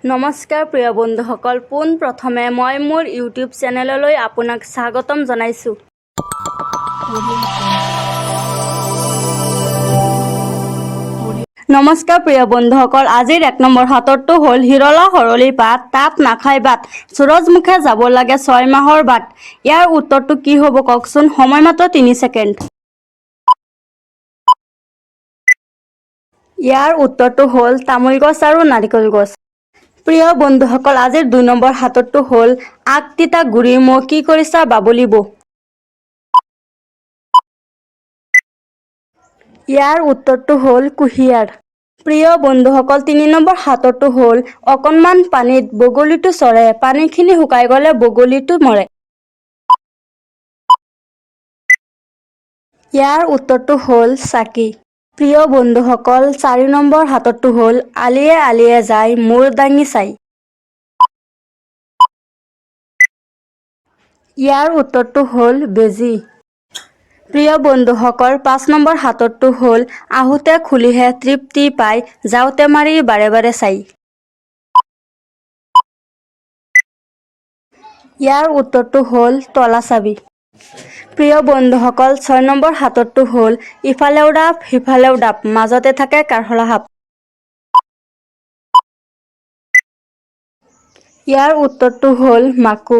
নমস্কাৰ প্ৰিয় বন্ধুসকল, পোনপ্ৰথমে মই মোৰ ইউটিউব চেনেললৈ আপোনাক স্বাগতম জনাইছোঁ। নমস্কাৰ প্ৰিয় বন্ধুসকল, আজিৰ 1 নম্বৰ সাঁথৰটো হ'ল হিৰলা সৰলি পাত, তাত নাখায় বাট, সূৰজমুখে যাব লাগে 6 মাহৰ বাট। ইয়াৰ উত্তৰটো কি হ'ব কওকচোন। সময় মাত্ৰ 3 ছেকেণ্ড। ইয়াৰ উত্তৰটো হ'ল তামোল গছ আৰু নাৰিকল গছ। প্ৰিয় বন্ধুসকল, আজিৰ 2 নম্বৰ সাঁথৰটো হ'ল আগ তিতা গুৰি মৌ, কি কৰিছা বাবলি বৌ। ইয়াৰ উত্তৰটো হ'ল কুঁহিয়াৰ। প্ৰিয় বন্ধুসকল, 3 নম্বৰ সাঁথৰটো হ'ল অকণমান পানীত বগলীটো চৰে, পানীখিনি শুকাই গ'লে বগলীটো মৰে। ইয়াৰ উত্তৰটো হ'ল চাকি। প্ৰিয় বন্ধুসকল, 4 নম্বৰ সাঁথৰটো হ'ল আলিয়ে আলিয়ে যায় মূৰ দাঙি চাই। ইয়াৰ উত্তৰটো হ'ল বেজী। প্ৰিয় বন্ধুসকল, 5 নম্বৰ সাঁথৰটো হ'ল আহোঁতে খুলিহে তৃপ্তি পায়, যাওঁতে মাৰি বাৰে বাৰে চাই। ইয়াৰ উত্তৰটো হ'ল তলা চাবি। প্ৰিয় বন্ধুসকল, 6 নম্বৰ সাঁথৰটো হ'ল ইফালেও ডাব সিফালেও ডাব, মাজতে থাকে কাৰহলা সাপ। ইয়াৰ উত্তৰটো হ'ল মাকো।